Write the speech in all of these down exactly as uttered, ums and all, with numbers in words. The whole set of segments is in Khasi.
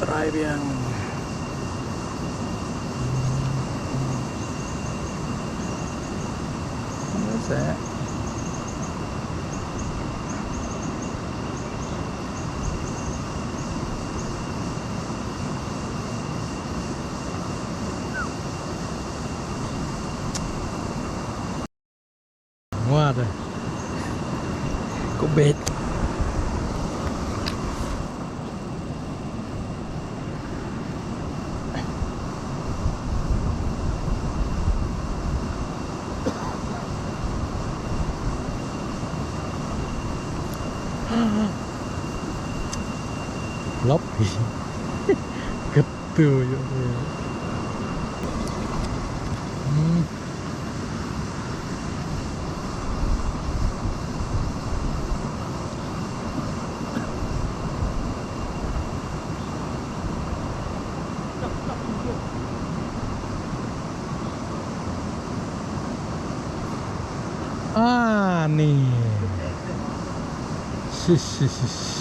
Rai biang. That's it. Ngwa de. Ko bet. Lop. Ketu yo. Hmm. Ah, ni. Shish, shish, shish.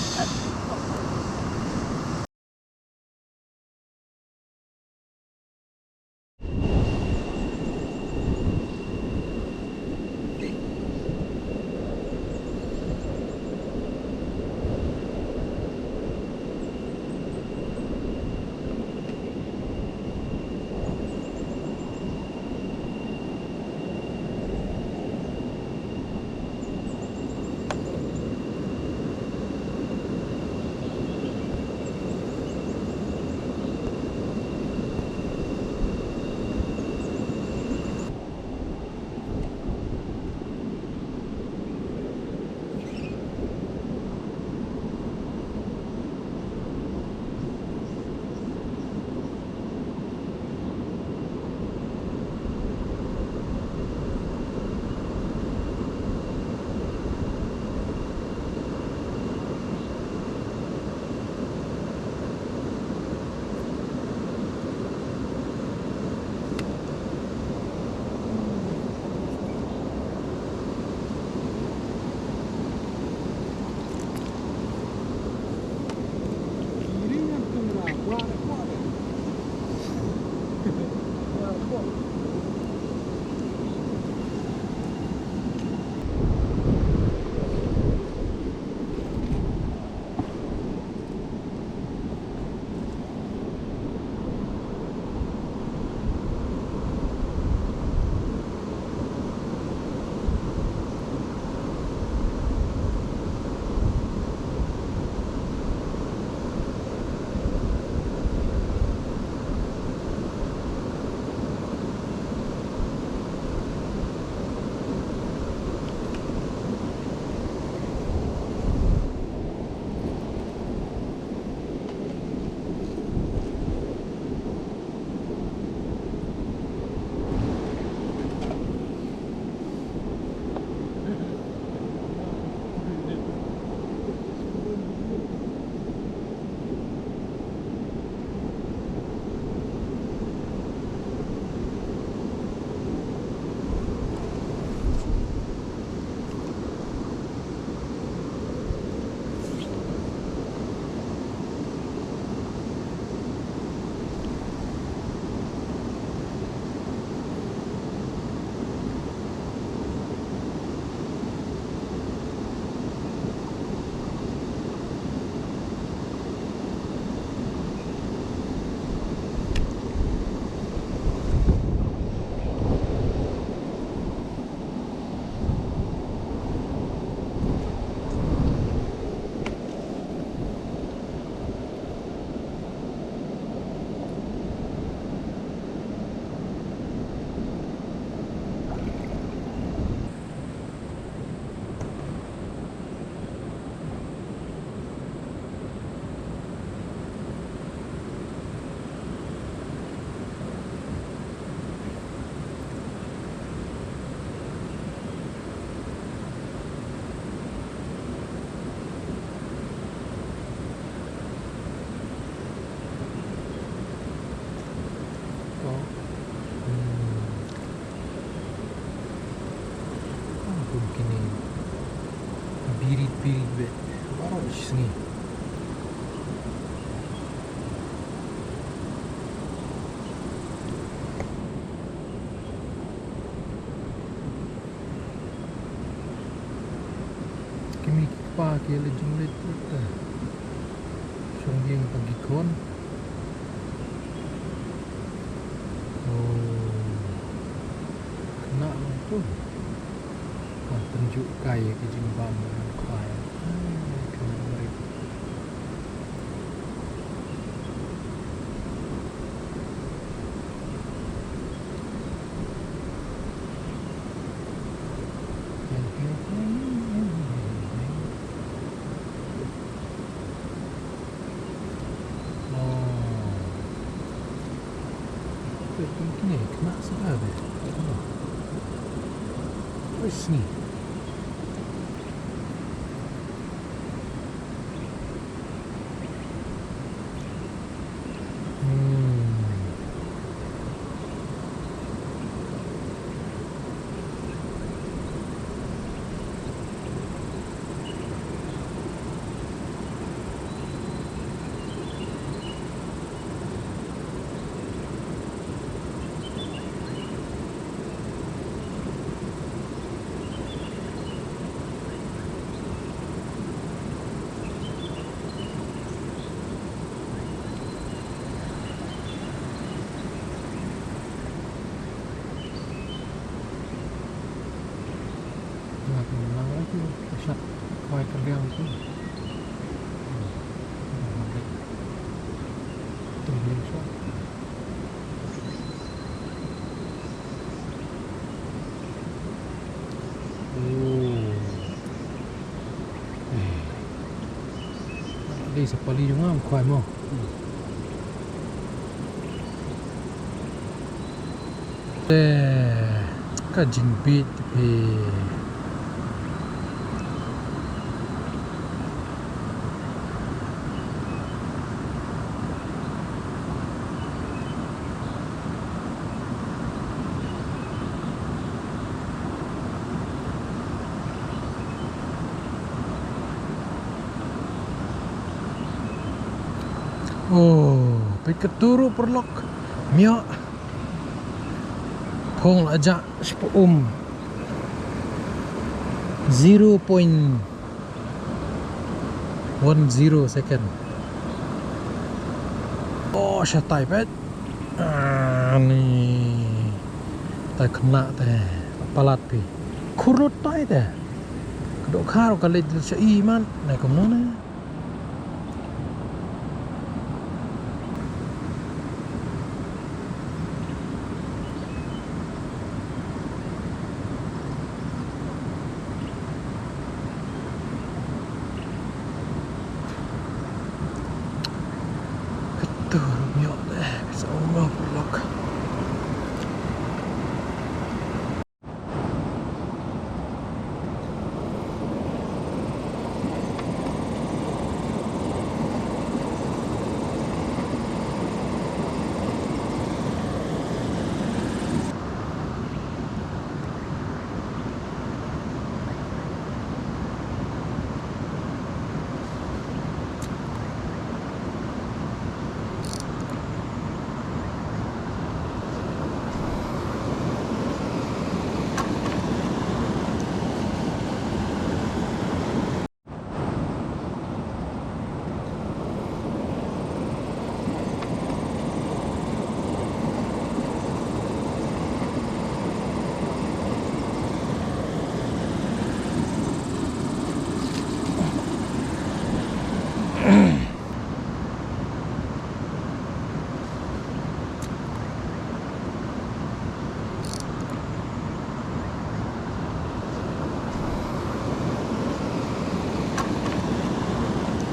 Kum kine birit birit bad baroh shi sngi. Ki la jingleit te. Shong ïing bad ki khun. Oh. Khynnah lang tu. Ka pynjuh kai ki jingbam khwai. Ai, khynnah marit. Oh. Kine khynnah sha ka de. Wei sngi. Hmm. Nga kynmaw lagi, ka shad khwai ka liang tu. Hmm. Tung liang shwa. Oh. Eh. Dei sa pali jong nga khwai mo. Te ka jingbit phi. Oh, peit katu ruh paralok. Mioh. Phong la jah shapoh um. Zero point one zero second. Oh, shatai peit. Ani. Tai khynnah te. Palat phi. Khur lut tai te. Ka dohkha ruh ka leit sha i mat. Nai kumno ne. Katu ruh mioh te, sa ong mioh paralok.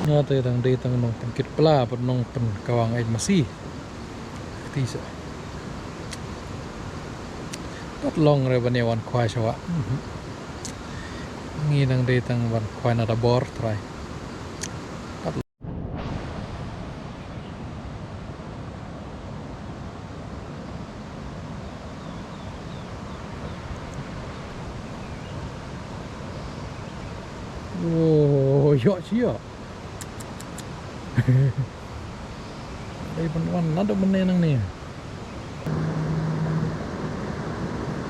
Nga te dang dei tang nongpynkit pla bad nongpynkawang ait masi. Kti sa. Pat long re ban ïa wan khwai sha wah. Ngi dang dei tang wan khwai na da bor trai. Pat Oh, ïoh shi ïoh. Dei ban wan naduh mynne nangne.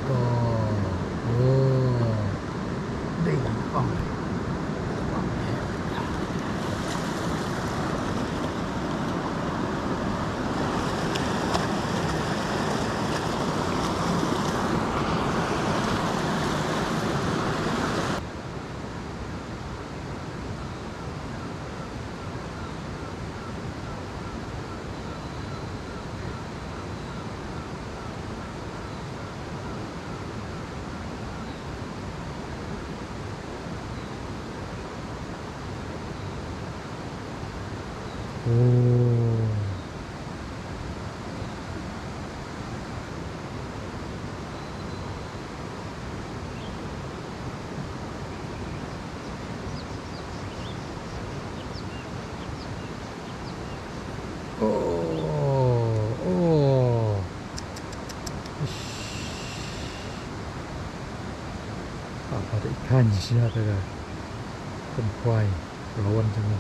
To. Oh. Dei ban wan. Kan shisha te ka kan khwai rawan jong ngi.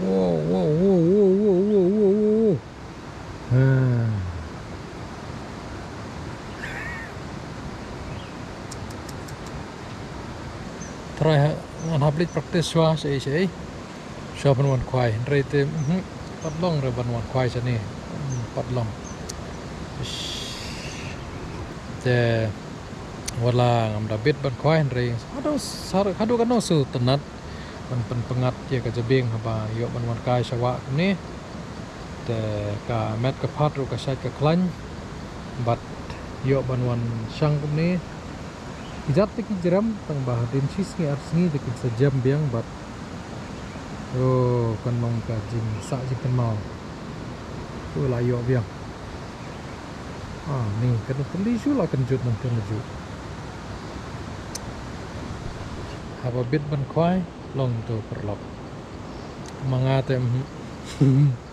Wow, wow, wow. Ha. Try ha, ngan hap leit practice shuwa shaei shaei. Shuwa ban wan khwai, hynrei te, mhm, pat long re ban wan khwai shane. Hmm, pat long. Ish. Te wat la ngam da bit ban khwai hynrei haduh sar, haduh katno shu tynnat ban pynpyngngad ïa ka jabieng haba ïoh ban wan kai sha wah kumne. Te ka met ka phad ruh ka shait ka khlaiñ bad ïoh ban wan shang kumne. Ki jat te ki jrem tang ba hadien shi sngi ar sngi te kin sa jem biang bad, oh, kan long ka jingsah jingkynmaw. To la ïoh biang. Ah, ni ka dei tylli shu la kynjut nangta la ju. Haba bit ban khwai long to paralok. Ma nga te, mhm.